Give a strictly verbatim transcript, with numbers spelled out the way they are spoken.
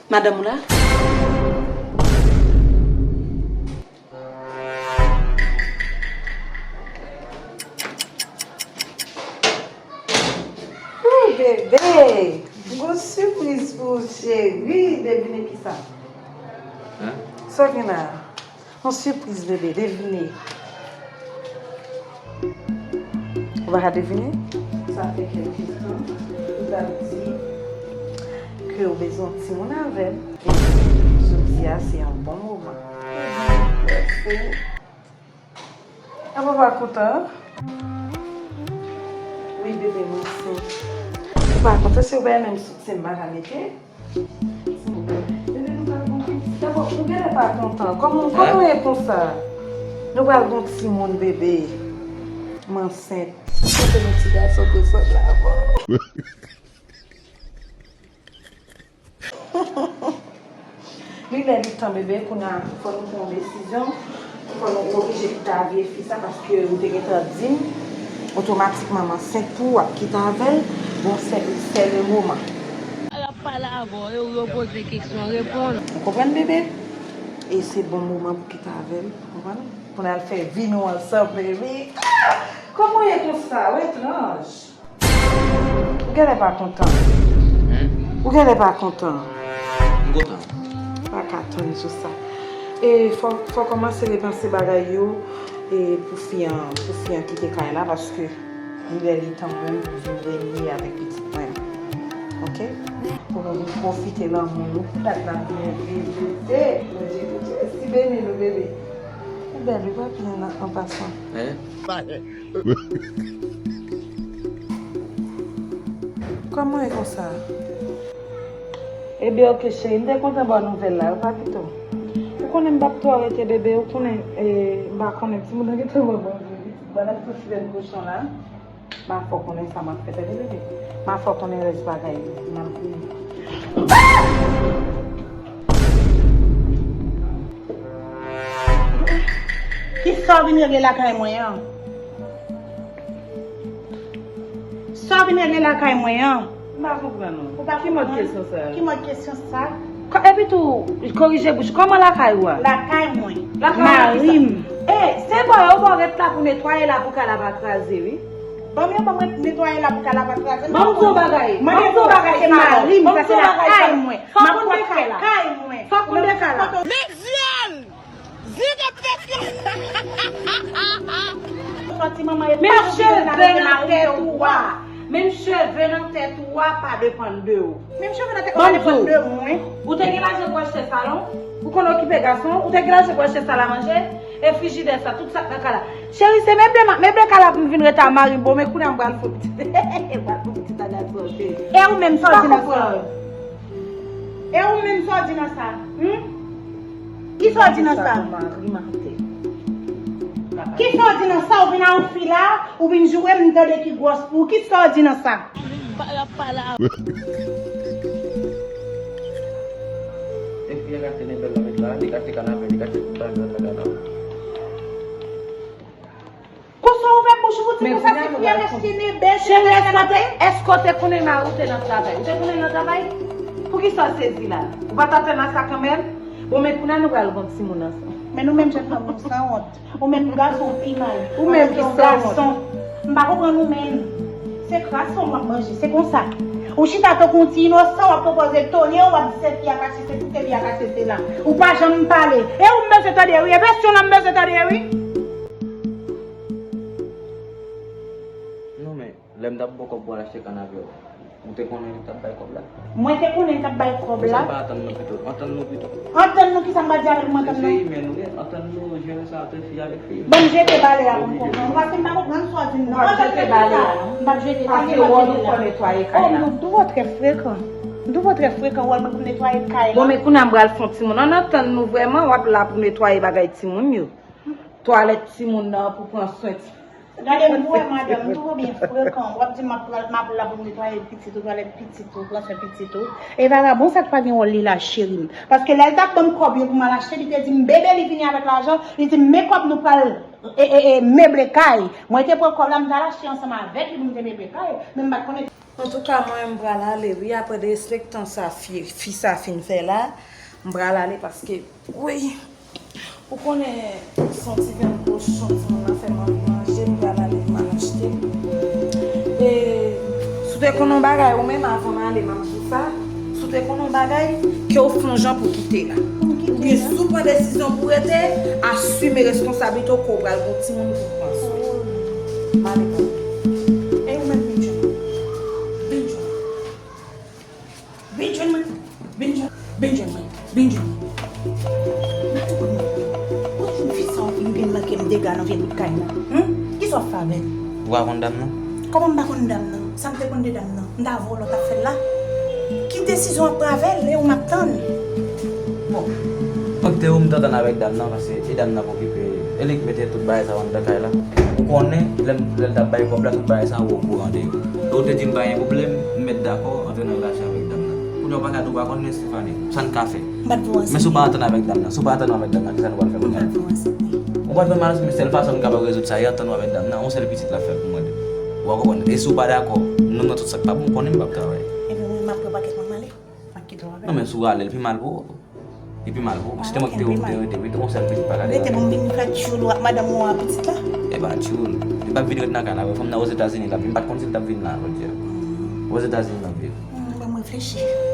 Madanm ou la? Ooh, bebe! M gon sipriz pou ou, cheri. Devine kisa? Hein? Sa w gen la? Yon sipriz, bebe, devine. Ou pa ka devine? Sa fè kèlke tan ou t ap di ke w bezwen yon timoun avè m. E jodi a, se yon bon moman. Ebyen, mèsi. Apa w pa kontan? Wi, bebe, m ansent. Ou pa kontan, se ou bay menm soutyen m pa ka mete? Bebe, nou pral gon pitit. Dabò, ou genlè pa kontan. Kòman, kòman w ye konsa? Nou pral gon timoun, bebe. M ansent. Kote nou ti gason te sot la, bon. Li lè li tan, bebe, kounye a, fò nou pran yon desizyon. Fò nou oblije kite a vye fi sa, paske ou te gentan di m, otomatikman m ansent pou ou, w ap kite avè l. Bon, c'est, c'est le moment. L ap pale avè w, e ou yo poze kesyon, reponn. Ou konprann, bebe? E se bon moman pou kite avè l, ou konprann? Pou n al fè vi nou ansanm, bebe. Ah! Kòman w ye konsa? Ou etranj. Ou genlè pa kontan. Hmm? Ou genlè pa kontan. M kontan. Pa ka tann sou sa. E fò, fò kòmanse repanse bagay yo, e pou fi an, pou fi an kite kay la, paske li lè li tan mwen menm pou vin renye avèk pitit mwen. Oke? Pou nou vin pwofite lanmou nou. Dat n ap vin vin fete. Bondye, Bondye, si beni nou, bebe. Ou bèl, wi, papi, an, an pasan. Hein? Kòman e konsa? Ebyen, oke, cheri, m te kontan ba w nouvèl la, wi, pa pito. Ou konnen m p ap twò rete, bebe, ou konnen, e, m pa konnen, timoun nan gentan ban manje, pitit, ban nan sou sirèn kochon la. M a fè w konnen sa m ap fè, tande, bebe. M a fè w konnen rès bagay yo, m ap vini. Kisa w vin regle lakay mwen an? Sa w vin regle lakay mwen an? M pa konprann ou. Ou pa konprann? Ki mòd kesyon sa? Ki mòd kesyon sa? Ko-, epi tou, korije bouch, kòman lakay ou a? Lakay mwen. Lakay ou a kisa? Mari m. E, se bò yo, bò ret la pou netwaye la pou kay la pa kraze, wi. Ban m yon ban mwen netwaye la pou kay la pa kraze. Ban m di w bagay. Ban m di w bagay, se mari m, sa se lakay mwen. Fò konn de kay la. Kay mwen. Fò konn de kay la. Men vyòl! Zin ap fèt yo. Sòti manman e pa oblije nan mete mari ou a. Menm cheve nan tèt ou a pa depann de ou. Menm cheve nan tèt ou a pa depann de mwen. Ou te gen lajan pou achte salon? Ou konn okipe gason? Ou te gen lajan pou achte sal a manje? E frijidè sa, tout sa k nan kay la. Cheri, se meble, meble kay la pou m vin rete a mari m. Bon, men kounye a m pral fè yon pitit. M pral fè yon pitit a gason, cheri. E ou menm, sa w di nan sa? E ou menm, sa w di nan sa? Hmm? Kisa w di nan sa? Kisa w di nan sa? Ou vin a yon fi la, ou vin joure m, m tande ki gwòs pou ou. Kisa w di nan sa? Pa, y ap pale a. E fi a gate nenbèl nan met la, li gate kanapè, li gate tout bagay nan kanapè. Konsa w ouvè bouch ou, ou di konsa se fi a k achte nenbèl, se fi a k achte kanapè. Cheri, èske w te, èske w te konnen mari w te nan travay? Ou te konnen l nan travay? Poukisa w sezi la? Ou pa t atann a sa kanmenm? Bon, men kounye a nou pral gon timoun ansanm. Men nou menm jèn fanm nou sanwont. Ou menm gason w pi mal. Ou menm ki sanwont. M pa konprann ou menm. Se kras fanm w ap manje, se konsa. Ou chita tankou yon ti inosan, w ap pwopoze tone, w ap di se fi a k achte sesi, se fi a k achte sela. Ou pa janm pale. E ou m bezwen tande wi, e vèsyon w lan m bezwen tande wi. Non, men, lè m t ap ba w kòb pou w al achte kanapè, ou te konnen li t ap bay kòb la? Mwen te konnen li t ap bay kòb la. Poukisa w pa antann nou pito? Antann nou pito. Antann nou, kisa m pa di avè l, mwen antann nou? Mesye imèn ou ye, antann nou jere sa ant fi avèk fi. Ban m jete bale a pou m konprann. Ou pa fin pa konprann sa w di m nan. Ou p ap jete bale a non. M p ap jete l. Paske wòl ou fò netwaye kay la. Oh, m twò trè frekan. M twò trè frekan, wòl mwen pou netwaye kay la. Bon, men kounye a m pral fè yon timoun. Ann antann nou vrèman, w ap la pou netwaye bagay timoun yo. Twalèt timoun nan pou pran swen ti. Gade m pou wè madanm, m twò byen frekan. W ap di m m ap pral, m ap la pou m netwaye pitit ou, twalèt pitit ou, pran swen pitit ou. E vagabon sa k pa gen wòl li la, cheri m. Paske lè l t ap ban m kòb yo pou m al achte, li te di m bebe li vini avèk lajan, li di m men kòb nou pral e, e, e, meble kay. Mwen te pran kòb la, m t al achte ansanm avèk li pou m te meble kay, men m pa t konnen. Antouka, mwen, m pral ale, wi, apre derespektan sa fi, fi sa fin fè la, m pral ale paske, wi, ou konnen, se yon ti vyann kochon, timoun nan fè m anvi manje, m pral ale, m al achte. E, si w te konn yon bagay, ou menm, avan m ale, m ap di w sa, si w te konn yon bagay, ke w fè yon jan pou w kite la. Oubyen si w pran desizyon pou w rete, asime responsablite w ke w pral gen yon timoun pou w pran swen. M ale, mwen. E ou menm, Benjamin? Benjamin. Vin jwenn mwen. Vin jwenn, vin jwenn mwen. Vin jwenn mwen. Mwen te konn mwen. Mwen jwenn fi sa w vin gen nan ke m dega nan vye bout kay nan. Hum? Kisa w ap fè avè l? Ou pa konn dam nan? Kòman m pa konn dam nan? Sa m te konn de dam nan? M ta voye w lòt afè l la? Ki desizyon w ap pran avè l? E ou m ap tann? Bon. Mwen te ou m t antann avèk dam nan, paske e dam nan k okipe, e li k mete tout bagay sa yo anndan kay la. Ou konnen, lè m, lè l t ap bay kòb la, tout bagay sa yo okouran de yo. E ou te di m pa gen pwoblèm, m met dakò, antre nan relasyon avèk dam nan. Kounye a ou pa ka di ou pa konn, men Stephanie, sa n ka fè? M pa t vle w ansent. Men si w pa antann avèk dam nan, si w pa antann avèk dam nan, kisa nou pral fè kounye a? M pa t vle w ansent. Ou pa t vle m al ansent, men sèl fason nou kapab rezoud sa, e antann nou avèk dam nan, yon sèl pitit l ap fè pou mwen. Ou pa konprann? E si w pa dakò, nou nan tout sa k pa bon, ou konnen m p ap travay. Ebyen, mwen, m ap pran pakèt mwen, m ale. M ap kite w avè l. Non, men si w ale, l pi mal pou ou. Li pi mal pou ou. Si te mwen ki te ou, m te rete, wi, te yon sèl pitit pa ka deraje. Rete pou m vin fè tchoul ou ak madanm ou a pitit la? E pa tchoul. Li p ap vin ret nan kay la, fanm nan Ozetazini l ap viv. M pa t konn si l t ap vin la, jodi a. Ozetazini l ap viv. Hmm, ban m reflechi.